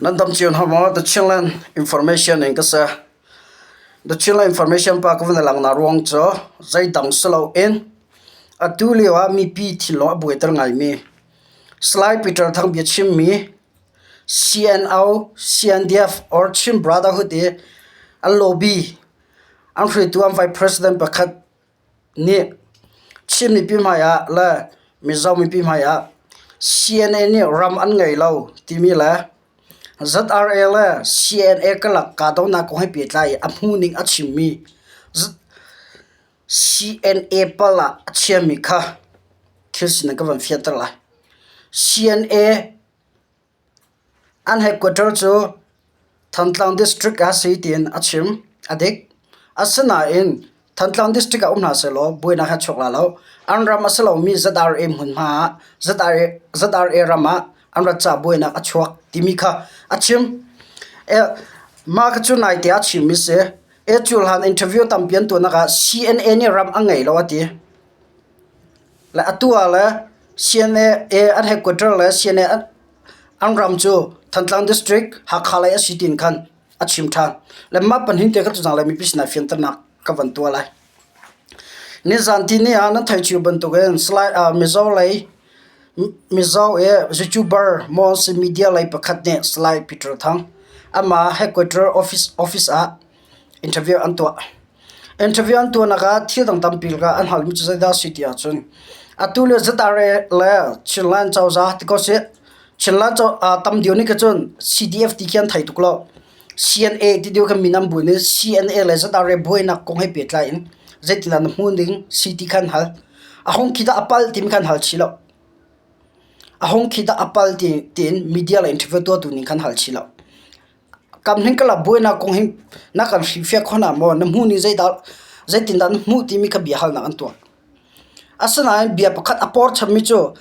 Nan dam cio hna maw? The Chinland Information in ka si. The Chinland Information pa ka van i langnak ruang cu zeidang si loin atu lio ah mipi thinlung a buaiter ngaimi Salai Peter Thang biachimmi CNO, CNDF or Chin Brotherhood i an lobby an hruaitu an vice president pakhat nih Chin mipi hmaiah le Mizo mipi hmaiah CNA nih ram an ngei lo timi le ZRA le CNA karlak kahdohnak kong he pehtlai i a hmuhning a chimmi CNA pal ah a chiami kha thil sining ka van fianter lai. CNA An headquarter cu Thantlang District ah a si tiin a chim. A dik. Asinain Thantlang District ah um hna sehlaw buainak hi a chuak lai lo. An ram a si lomi ZRA hmunhma ah ZRA ram ah an rat caah buainak a chuak timi kha a chim. Mah kha cu naite ah a chimmi si. E cu hlan interview tampi an tuahnak ah CNA nih ram a ngei lo a ti. Le atu ah le CNA an headquarter le CNA an ram cu Thantlang District Hakha lei a si tiin khan a chim ṭhan. Le mah pahnih te kha tuzang le mipi sinah fianternak ka van tuah lai. Nizan tini ah nan theih cio bantukin Salai Mizo lei Mizo i YouTuber maw media lei pakhat nih Salai Peter Thang amah headquarter office office ah interview an tuah. Interview an tuahnak ah thil dang tampi lakah an halmi cu zeidah a si ti ahcun atu le ZRA le Chinland cozah ti ko sih Chinland tam deuh nih kha cun CDF ti khi an thei tuk lo. CNA ti deuh kha min an buin i CNA le ZRA buainak kong he pehtlai in zeitindah na hmuh ning si ti kha an hal. A hung khi dah a palh timi kha an hal chih lo. A hung khi dah a palh tiin media le interview tuahtu ning kha an hal chih lo. Kam hin ka la buainak kong hi na kan hrilhfiah kho hna maw? Na hmuh ning zeidah zeitindah na hmuh timi kha bia halnak an tuah. Asinain bia pakhat a por chammi cu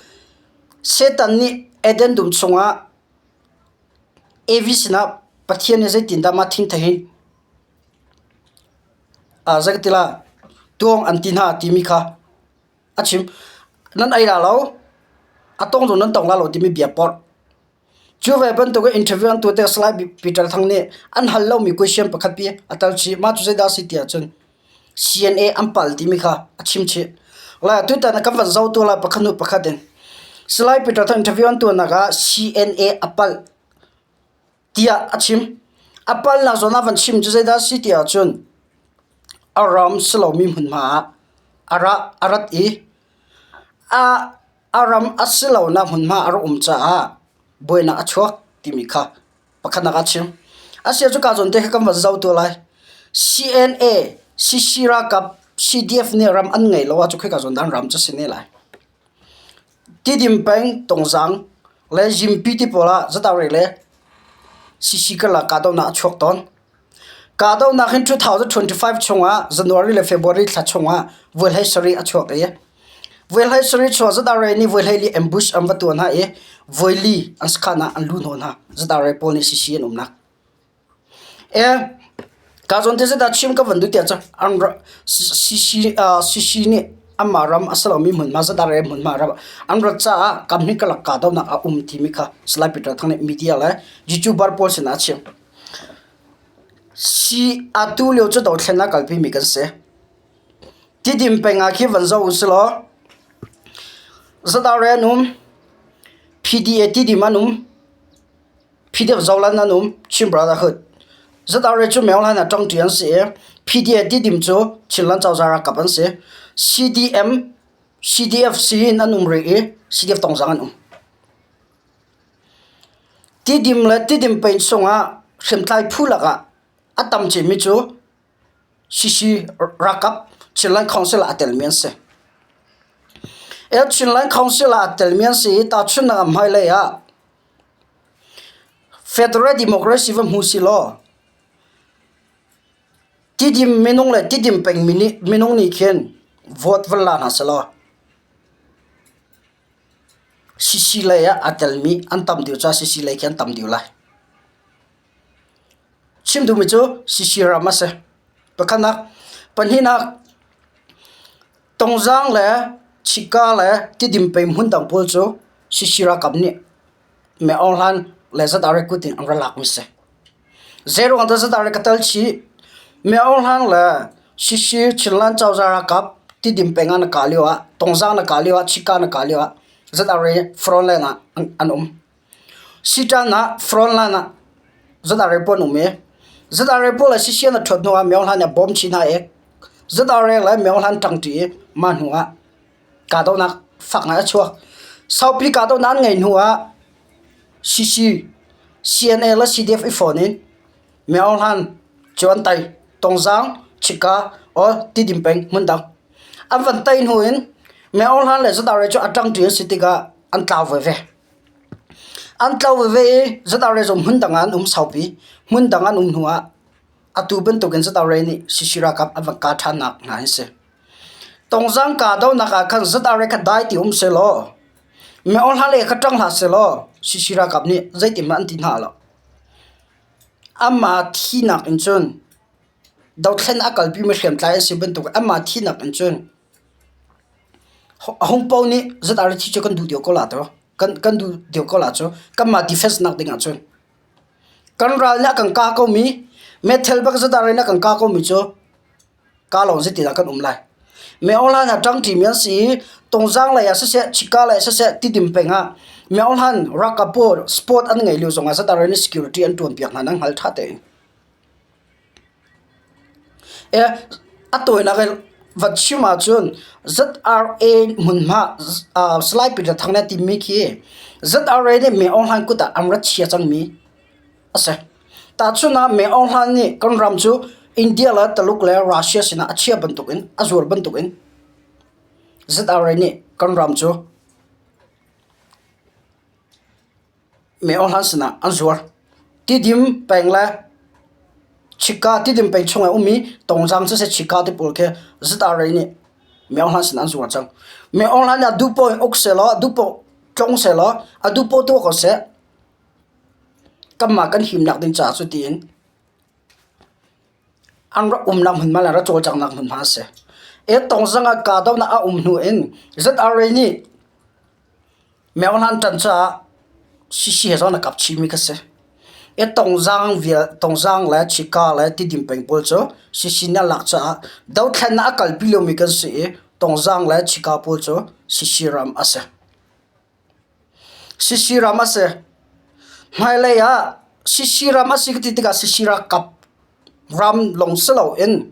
Satan nih Eden dum chungah Evi sinah Pathian nih zeitindah mah thingthei hi zei ka ti lai tuang an ti hna timi kha a chim. Nan ei la lo, a tong zong nan tong la lo timi bia porh. Cu ve bantuk in interview an tuah tikah Salai Peter Thang nih an hal lomi question pakhat pi a tel chih. Mah cu zeidah a si ti ahcun CNA an palh timi kha a chim chih. Lai tutan kan van zoh tu lai pakhat hnu pakhat in. Salai Peter Thang interview an tuahnak ah CNA a palh tiah a chim. A palhnak zawn ah van chim cu zeidah a si ti ahcun a ram si lomi hmunhma ah a ra a rat i a A ram a si lonak hmunhma a rak um caah buainak a chuak timi kha pakhatnak ah a chim. Asiah cu ka zawn te kha kan van zoh tuah lai. CNA, CC ralkap, CDF nih ram an ngei lo ahcun khika zawn dah an ram cu a si ne lai. Tidim peng, Tongzang le Zimpi ti pawl ah zatawre le CC karlak kahdohnak a chuak tawn. Kahdohnak hin 2025 chungah January le February thla chungah voi hlei sarih a chuak i voi hlei sarih chuah ZRA nih voi hlei li ambush an va tuah hna i voi li an sakhan ah an lu hnawh hna ZRA pawl nih CC an umnak. E ka zawn te zedah chim ka van duh tiah cun an CC CC nih anmah ram a si lomi hmunhma ZRA hmunhma ram an rat caah kam hi kalak kahdohnak a um timi kha Salai Peter Thang nih media le YouTuber pawl sinah a chim. Si atu lio cu dothlennak kalpimi kan si. Tidim peng ah khi van zoh u silaw ZRA an um, PDA Tidim an um, PDF Zoland an um, Chin Brotherhood. ZRA cu Myohlan ah ṭangṭi an si i PDA Tidim cu Chinland cozah ralkap an si. CDM, CDF Siyin an um rih i CDF Tongzang an um. Tidim le Tidim peng chungah hriamtlai phu lakah a tam cemmi cu CC ralkap Chinland Council ah a telmi an si. Chinland Council ah a telmi an si i tahchunhnak ah hmailei ah Federal Democracy va hmu silaw Tidim minung le Tidim peng minung nih khin vote van la hna selaw CC lei ah aa telmi an tam deuh caah CC lei khi an tam deuh lai. Chim duhmi cu CC ram a si. Pakhatnak. Pahnihnak, Tongzaang le Chika le Tidim peng hmun dang pawl cu CC ralkap nih Meh Aung Hlan le ZRA kut in an ra lakmi si. Zeiruang dah ZRA ka tel chih? Myo Hlang le Sisi Chinland cozah ralkap Tidim peng ah na kah lio ah, Tongzang na kah lio ah, Chika na kah lio ah ZRA frontline ah an um. Siṭan ah frontline ah ZRA pawl an um i ZRA pawl le Sisi an i ṭhuat hnu ah Myo Hlang nih a bawm chih hna i ZRA le Myo Hlang ṭangṭi i mah hnu ah kahdohnak fak ngai a chuak. Saupi kahdohnak an ngeih hnu ah CC, CNA le CDF i fawn in Myo Hlan cu an tei. Tongzang, Chika, or Tidim peng hmundang. An van tei hnu in Myo Hlan le ZRA cu a ṭangṭi an si tikah an tlau veve. An tlau veve i ZRA zong hmundang ah an um saupi. Hmundang an um hnu ah atu bantukin ZRA nih CC ralkap an van kah ṭhannak hna an si. Tongzang kahdohnak ah khan ZRA kha dai ti um sehlaw Myo Hlan le kha ṭang hlah sehlaw CC ralkap nih zeitinhmanh an ti hna lo. Amah thinak in cun dothlen a kalpimi hriamtlai a si bantuk amah thinak in cun a hung paoh nih ZRA thi cu kan duh deuh ko la taw. Kan kan duh deuh ko la cu kanmah defense nak ding ah cun kan ral nih a kan kah komi meithal bak ZRA nih a kan kah komi cu Ka lawng zeitindah kan um lai? Myohlan ah ṭangṭimi an si i Tungzang lei ah siseh, Chika lei ah siseh, Tidim peng ah Myohlan ralkap pawl sport an ngeih lio zongah ZRA nih security an ṭuanpiak hna nan hngal ṭha tein. E, a tawinak in van chim ahcun ZRA hmunhma uh, Salai Peter Thang nih a timi khi ZRA nih Myohlan kut ah an ra chia cangmi a si. Tahchunh ah Meng Aung Hlaing nih kan ram cu India le Taluk le Russia sinah a chia bantukin a zuar bantukin ZRA nih kan ram cu Meng Aung Hlaing sinah an zuar. Tidim peng le Chika Tidim peng chung ah ummi Tongzang siseh Chika ti pawl khi ZRA nih Meng Aung Hlaing sinah an zuar cang. Meng Aung Hlaing nih a duh paoh in uk sehlaw, a duh paoh tlong sehlaw, a duh paoh tuah ko seh. Kanmah kan himnak ding caah cu tiin an rak umnak hmunhma le rak cawlcanghnak hmunhma a si. E tongzang ah kahdohnak a um hnu in ZRA nih Myohlan ṭan caah CC he zong an kap chihmi kha si. E tongzang vial tongzang le Chika le Tidim peng pawl cu CC nih a lak caah dothlennak a kalpi liomi kan si i tongzang le Chika pawl cu CC ram a si. Sisi ram a si. Hmailei ah Sisi ram a si ka ti tikah Sisi ralkap ram lawng si loin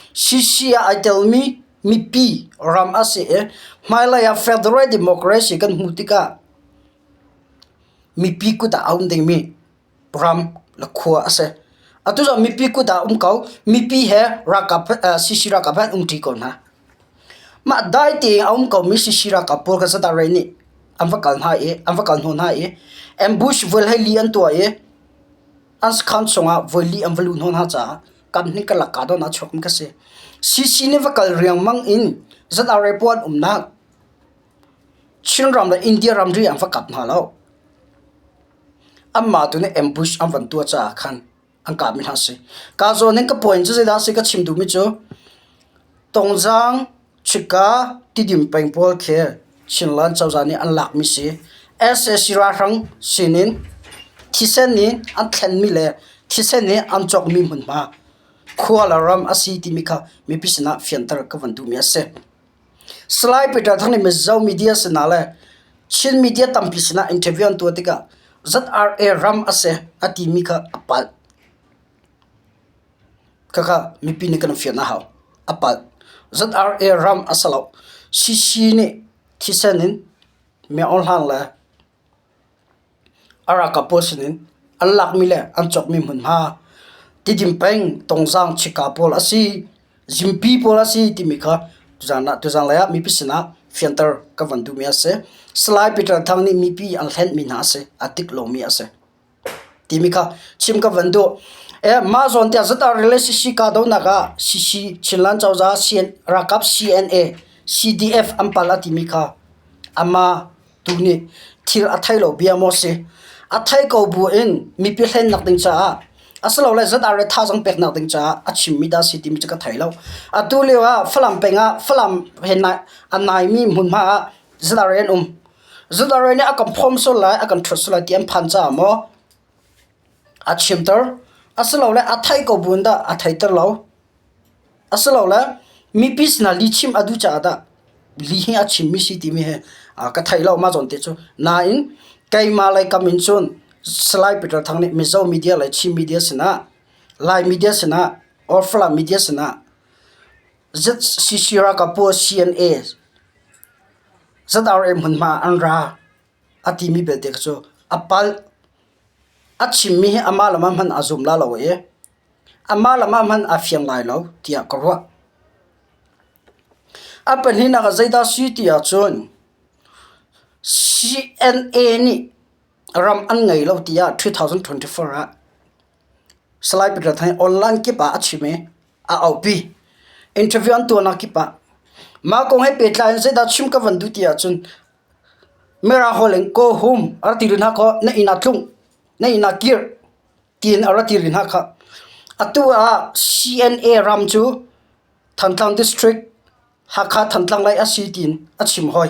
Sisi ah ai telmi mipi ram a si i hmailei ah Federal Democracy kan hmuh tikah mipi kut ah a um dingmi ram le khua a si. Atu zong mipi kut ah um ko. Mipi he ralkap CC ralkap he an umṭi ko hna. Mah dai tein a um komi CC ralkap pawl kha Satarei nih an va kal hna i an va kal hnawh hna i ambush voi 14 an tuah i an sakhan chungah voi li an va luh hnawh hna caah kam hnih karlak kahdohnak a chuakmi kha si. CC nih va kal riangmang in ZRA pawl an umnak Chinram le India ramri an va kap hna lo. Anmah tu nih ambush an van tuah caah khan an kahmi hna a si. Ka zawn in ka point cu zeidah a si ka chim duhmi cu Tongzaang, Chika, Tidim peng pawl khi Chinland cozah nih an lakmi si. Sac ralhrang sinin thisen nih an thlenmi le thisen nih an cawkmi hmunhma khua le ram a si timi kha mipi sinah fianter ka van duhmi a si. Salai Peter Thang nih Mizo media sinah le Chin media tampi sinah interview an tuah tikah ZRA ram a si a timi kha a palh. Khakha mipi nih kan fian a hau. A palh. ZRA ram a si lo. CC nih thisen in Myo Hlang le A ralkap pawl sinin an lakmi le an cawkmi hmunhma Tidim peng Tongzang Chika pawl a si, Zimpi pawl a si timi kha tuzaan ah tuzaan lei ah mipi sinah fianter ka van duhmi a si. Salai Peter Thang nih mipi an hlenhmi hna a si, a tik lomi a si timi kha chim ka van duh. E, mah zawn tiah zat ah relationship kahdohnak ah CC Chinland cozah CN, ralkap CNA CDF an pal a timi kha amah tu nih thil a thei lo bia maw si? A thei ko bu in mipi hlennak ding caah asilole ZRA thazaang peknak ding caah a chimmi dah si timi cu ka thei lo. Atu lio ah Falam peng ah Falam he a naimi hmunhma ah ZRA an um. ZRA nih a kan phawm sual lai, a kan ṭhuat sual lai ti an phan caah maw? A chimter asilole a theih ko buin dah a theiter lo. Asilole mipi sinah lihchim a duh caah dah lih hi a chimmi si timi hi ka thei lo mah zawn te cu. Nain keimah lei kam in cun Salai Peter Thang nih Mizo media le Chin media sinah Lai media sinah or Falam media sinah ZCC ralkap pawl CNA ZRA hmunhma an ra a timi belte kha cu a palh. A chimmi hi amah le amah hmanh aa zum la lo i amah le amah hmanh aa fiang lai lo tiah ka ruah. A pahnihnak ah zeidah a si ti ahcun CNA nih ram an ngei lo tiah 2024 ah Salai Peter Thang online kip ah a chim i a aupi. Interview an tuahnak kip ah mah kong he pehtlai in zeidah chim ka van duh ti ahcun Mirang holh in go home a rak ti rih hna kaw na inn ah tlung, na inn ah kir tiin a rak ti rih hna khah. Atu ah CNA ram cu Thantlang district Hakha Thantlang lei a si tiin a chim hoi.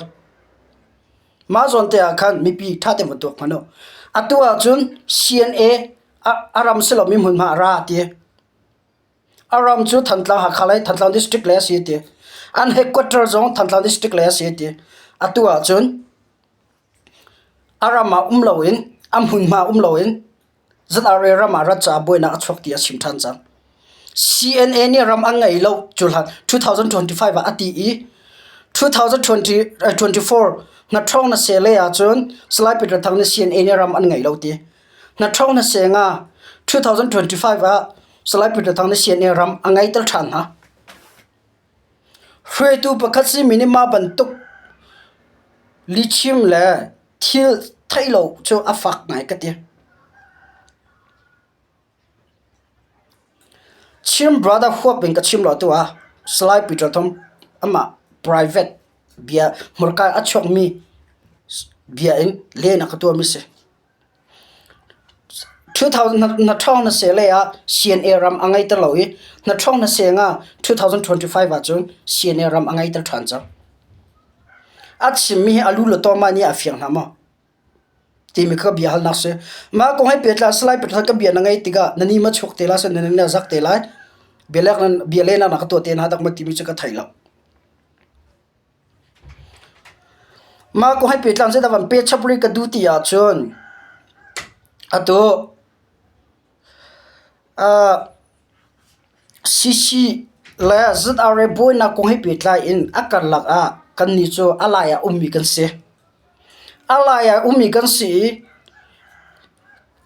Mah zawn te ah khan mipi ṭha tein va tuak hmanh u. Atu ahcun CNA a ram si lomi hmunhma a ra ti. A ram cu Thantlang Hakha lei Thantlang district lei a si ti. An headquarter zong Thantlang district lei a si ti. Atu ahcun a ram ah um loin a hmunhma um loin ZRA ram ah rat caah buainak a chuak ti a chim ṭhan cang. CNA nih ram an ngei lo cu hlan 2025 ah a ti i 2024 hnaṭhawng na seh lei ahcun Salai Peter Thang nih CNA nih ram an ngei lo ti. Hnaṭhawng na seh nga 2025 ah Salai Peter Thang nih CNA ram a ngeiter ṭhan hna. Hruaitu pakhat simi nih mah bantuk lihchim le thil theih lo cu a fak ngai ka ti. Chin brother huap in ka chim lo tu ah Salai Peter Thang amah private bia hmurka a chuakmi bia in len a ka tuahmi si. 2000 na ṭhawng na seh lei ah CNA ram a ngei ter lo i na ṭhawng na seh nga 2025 ahcun CNA ram a ngei ter ṭhan cang. A chimmi hi a lu le tawma nih a fiang hna maw? Timi kha bia halnak si. Mah kong he pehtlai Salai Peter ka bia na ngei tikah na ni ma chuak te lai na ni zak te lai. Bialek nan bia lehnak na ka tuah te hna dak ma timi cu ka thei lo. Mah kong he pehtlai zeidah van pe chap rih ka duh ti ahcun atu uh, CC le ZRA buainak kong he pehtlai in a karlak ah kannih cu a lai ah ummi kan si. A lai ah ummi kan si i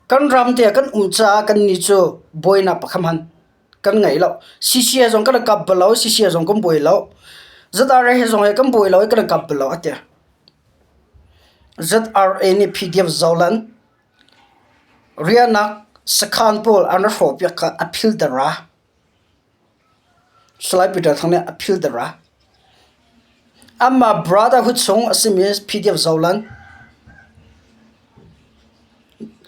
kan ram te ah kan um caah kannih cu buainak pakhat hmanh kan ngei lo. CCA zong kan i kap bal lo i CCA zong kan buai lo. ZRA he zong he kan buai lo i kan i kap bal lo a ti. ZRA nih PDF Zoland riahnak sakhan pawl an rak hrawhpiak kha a phil dara. Salai Peter Thang nih a phil dara. Amah Brotherhood chung a simi PDF Zoland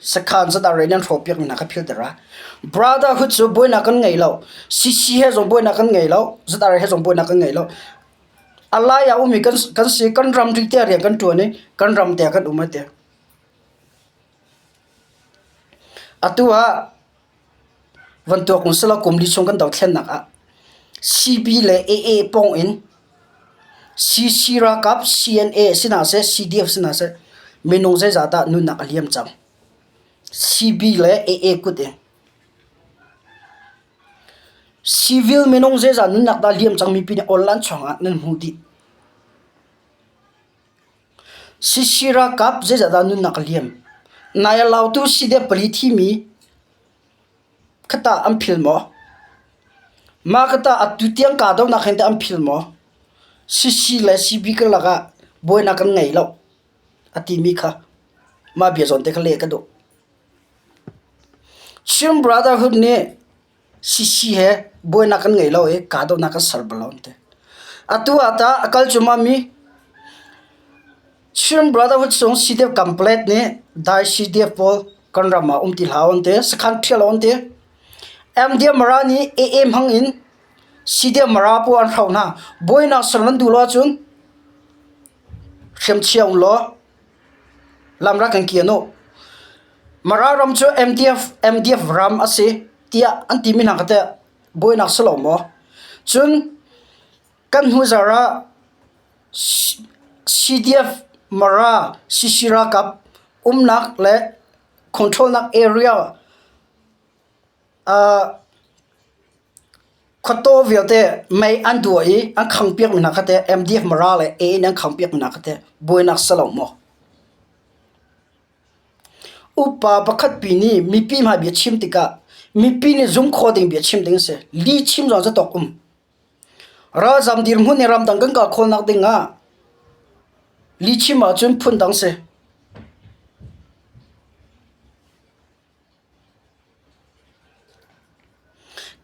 Sakhan ZRA nih an hrawhpiakmi hna kha philter a. Brotherhood cu buainak kan ngei lo. CC he zong buainak kan ngei lo. ZRA he zong buainak kan ngei lo. A lai ah ummi kan, kan si, kan ramri te rian kan ṭuan i kan ram te ah kan um a ti. Atu ah van tuak ung selaw kum li chung kan dothlennak ah CB le AA pawng in CC ralkap CNA si hna seh CDF si hna seh minung zeizah dah nunnak a liam cang. CB le AA kut in civil minung zeizah nunnak dah liam cang mipi nih online chungah nan hmuh dih. CC ralkap zeizah dah nunnak a liam. Nai a lautu CDF pali thimi Khata an phil maw? Mah ka tah atu tiang kahdohnak hin teh an phil maw? CC le CB karlak ah buainak kan ngei lo a timi kha mah bia zawn te kha leh ka duh. Chin Brotherhood nih CC he buainak kan ngei lo i kahdohnak kan ser bal lo an ti. Atu ah tah a kal cuahmah mi Chin Brotherhood chung CDF Complet nih Dai CDF pawl kan ram ah um ti hlah an ti, sakhan ṭhial an ti. MDM Mara nih AA hmang in CDF Mara pawl an hro hna. Buainak ser nan duh lo ahcun hriamchia um law lam rak kan kian u. Mara ram cu MDF, MDF ram a si tiah an timi hna kha teh buainak si lo maw? Cun kan hnuzar ah CDF Mara CC ralkap umnak le control nak area uh, Khuataw vialte mei an duah i an khangpiakmi hna kha teh MDF Mara le A in an khangpiakmi hna kha teh buainak si lo maw? Upa pakhatpi nih mipi hmai bia chim tikah mipi nih zumh khawh ding bia chim ding a si. Lih chim zong zatawk um. Ralzam dirhmun in ramdang kan kal khawhnak ding ah lih chim ahcun phundang si.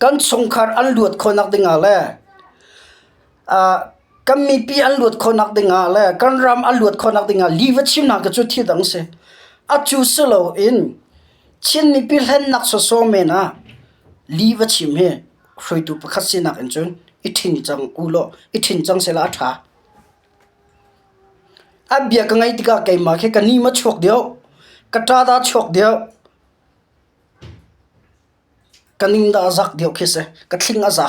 Kan chungkhar an luat khawhnak dingah le kan mipi an luat khawhnak dingah le kan ram an luat khawhnak dingah lih va chimnak cu thil dang a si. Atu si loin Chin mipi hlennak sawsawh men ah lih va chim hi hruaitu pakhat sinak in cun i ṭhing cang ulaw i ṭhing cang sehla a ṭha. A bia ka ngaih tikah keimah khi ka nim a chuak deuh, ka ṭa dah a chuak deuh, ka ning dah a zak deuh khi si, ka thling a za.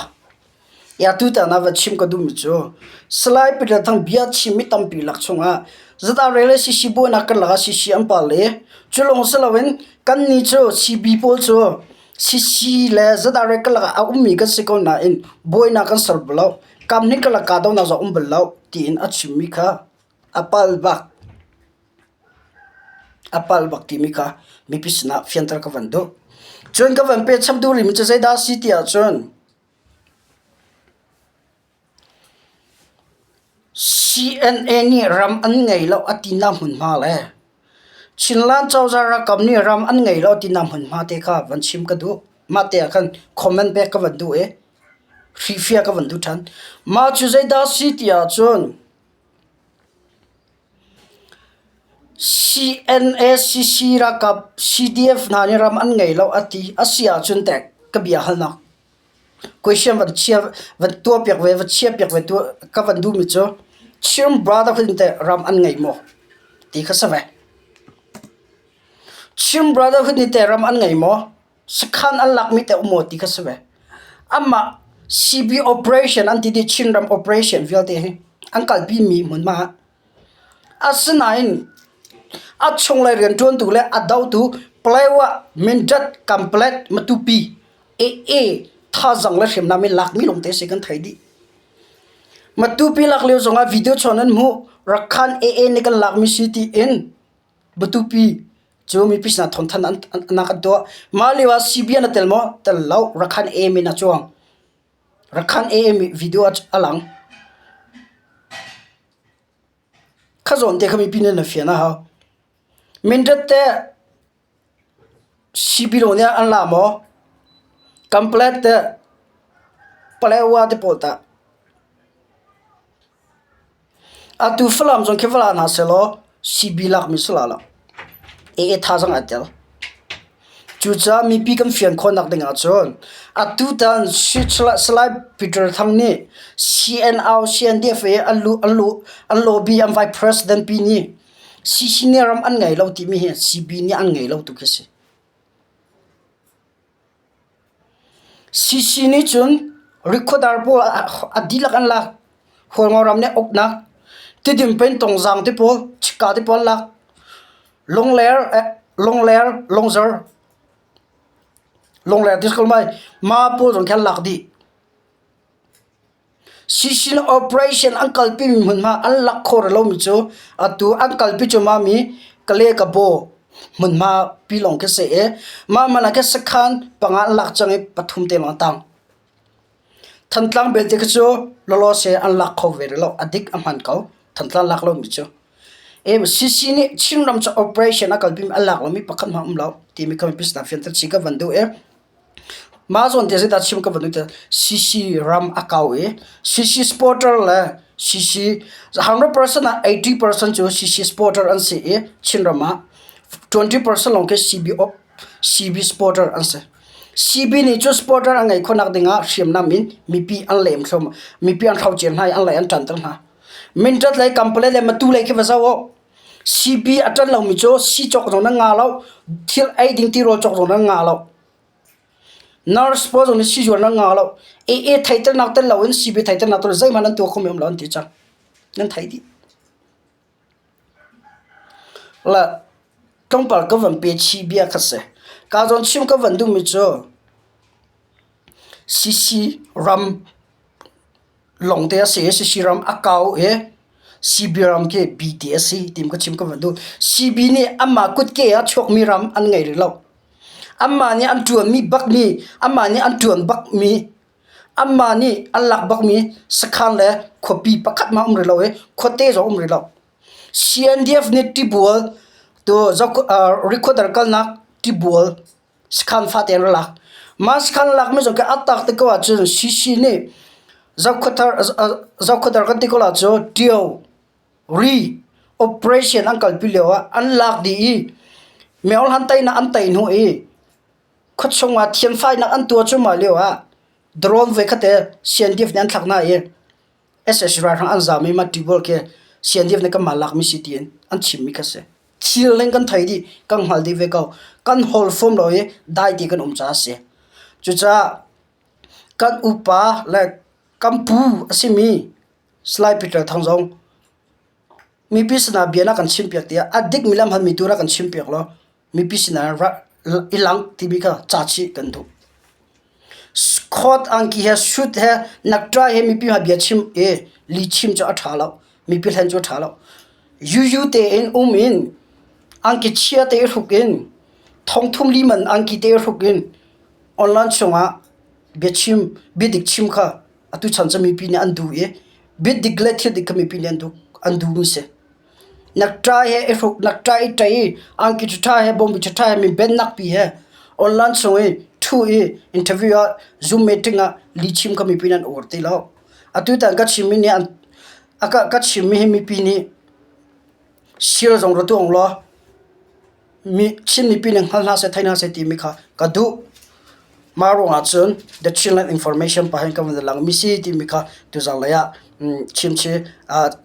Ya tutan ah va chim ka duhmi cu Salai Peter Thang bia chimmi tampi lak chungah ZRA le CC buainak kan lakah CC an pal i cu lawng si loin kannih cu CB pawl cu CC le ZRA kan lakah a ummi kan si ko nain buainak kan ser bal lo. Kam nih ka lak kahdohnak zong um bal lo tiin a chimmi kha a pal bak. A pal bak timi kha mipi sinah fianter ka van duh. Cun ka van pehchap duh rihmi cu zeidah a si ti ahcun CNA nih ram an ngei lo a tinak hmunhma le Chinland cozah ralkap nih ram an ngei lo tinak hmunhma te kha van chim ka duh. Mah te ah khan comment pek ka van duh i hrihfiah ka van duh ṭhan. Mah cu zeidah a si ti ahcun CNACC ralkap CDF hna nih ram an ngei lo a ti a si ahcun teh ka bia halnak question van chia van tuahpiak ve va chiahpiak ve tuah ka van duhmi cu Chin Brotherhood in teh ram an ngei maw ti kha si ve. Chin Brotherhood nih teh ram an ngei maw? Sakhan an lakmi te um maw ti kha si ve. Amah CB operation an ti dih Chinram operation vialte hi an kalpi mi hmunhma ah. Asinain a chunglei rianṭuantu le a dotu Palawa, Mindat, Kanpalet, Matupi, AA thazang le hriamnam in lakmi lawngte si kan thei dih. Matupi lak lio zongah video chawn an hmuh. Rakhan AA nih kan lakmi si tiin Matupi Cu mipi sinah thawngthanh nak an tuah. Mah lio ah CBN a tel maw? Tel lo. Rakhan AM in a cuang. Rakhan AM video a lang. Kha zawn te kha mipi nih na fian a hau. Mindat te CB lo nih an la maw? Kanpalet te Palawa te pawl tah? Atu Falam zong khi va la hna sehlaw CB lakmi si la lo. AA thazaang ai tel. Cucaah mipi kan fian khawhnak ding ahcun atutan Salai Peter Thang nih CNO, CNDF i an lu, an lu, an lobby an vice president pi nih CC nih ram an ngei lo timi hi CB nih an ngei lo tu khi si. CC nih cun rikhuadar pawl a dihlak an lak. Hualngo ram nih uknak Tidim peng Tongzaang te pawl, Chikka te pawl an lak. Lungler, Lungler, Lungzar, Lungler ti si ko lai. Mah pawl zong khi an lak dih. Sisin operation an kalpimi hmunhma an lak khawh rih lomi cu atu an kalpi cuahmahmi Kale Kabaw hmunhma pi lawng khi a si i mah hmanh ah khin sakhan panga an lak cang i pathum te lawng a tang. Thantlang belte khi cu lawlawse an lak kho ve rih lo. A dik a hman ko. Thantlang lak lomi cu. CC nih Chinram cu operation a kalpimi a lak lomi pakhat hmanh a um lo timi kha mipi sinah fianter chih ka van duh i Mah zawn te zeidah chim ka van duh ti CC ram a kau i CC supporter le CC 100% ah 80% cu CC supporter an si i Chinram ah 20% lawng khi CB, CB supporter an si. CB nih cu supporter an ngeih khawhnak ding ah hriamnam in mipi an lem thluahmah mipi an hrocer hna i an lei an ṭanter hna. Mindat lei Kampale le Matu lei khi va zoh u. CB a ṭan lomi cu sii cawk zong nan ngah lo, thil ei ding tirawl cawk zong nan ngah lo. Nurse pawl zong nih siizuar nan ngah lo. AA theihternak tel loin CB theihternak tel zeihmanh nan tuah khomi um lo an ti cang. Nan theih dih. Le tlawmpal ka van pe chih bia kha si. Ka zawn chim ka van duhmi cu CC ram lawngte a si i CC ram a kau i CB ram khi bi ti a si ti ka chim ka van duh. CB nih anmah kutke ah chuakmi ram an ngei rih lo. Anmah nih an ṭuanmi bakmi, anmah nih an ṭuan bakmi, anmah nih an lak bakmi sakhan le khuapi pakhat hmanh um rih lo i khuate zong um rih lo. CNDF nih tibual tu recorder kalnak tibual sakhan fate an ra lak. Mah sakhan lakmi zong khi a tak te ko ahcun CC nih Zokhawthar kan ti ko la cu Ṭio ri operation an kalpi lio ah an lak dih i myohlan teinak an tei hnu i khuachung ah thianfainak an tuah cuahmah lio ah drone voikhat te CNDF nih an thlak hna i SSC ralhrang an zaam i mah tibual khi CNDF nih kanmah lakmi si tiin an chimmi kha si. Thil ning kan thei dih, kan hngal dih ve ko. Kan hawl fom lo i dai ti kan um caah a si. Cucaah kan upa le kan pu a simi Salai Peter Thang zong mipi sinah bia na kan chimpiak tiah a dikmi le a hmanmi tu rak kan chimpiak law mipi sinah i lang timi kha ca chih kan duh. Coat angki he suit he necktie he mipi hmai bia chim i li chim cu a ṭha lo. Mipi hlen cu a ṭha lo. Yuyu tein um in angki chia te i hruk in thongthum li man angki te i hruk in online chungah biachim biadik chim kha atu chan cu mipi nih an duh i biadik le thil dik kha mipi nih an duh an duhmi si. Necktie he i hruk necktie i ṭaih i angki ṭhaṭha he bawmpi ṭhaṭha he mi bennak pi he online chung i ṭhu i interview ah zoom meeting ah lihchim kha mipi nih an uar ti lo. Atutan ka chimmi nih an a ka ka chimmi hi mipi nih sir zong ra tuah law mi Chin mipi nih hngal hna seh thei hna seh timi kha ka duh. Mah ruangah cun The Chinland Information pa hin ka van langmi si timi kha tuzanglei ah chim chih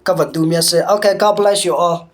ka van duhmi a si. Okay, God bless you all.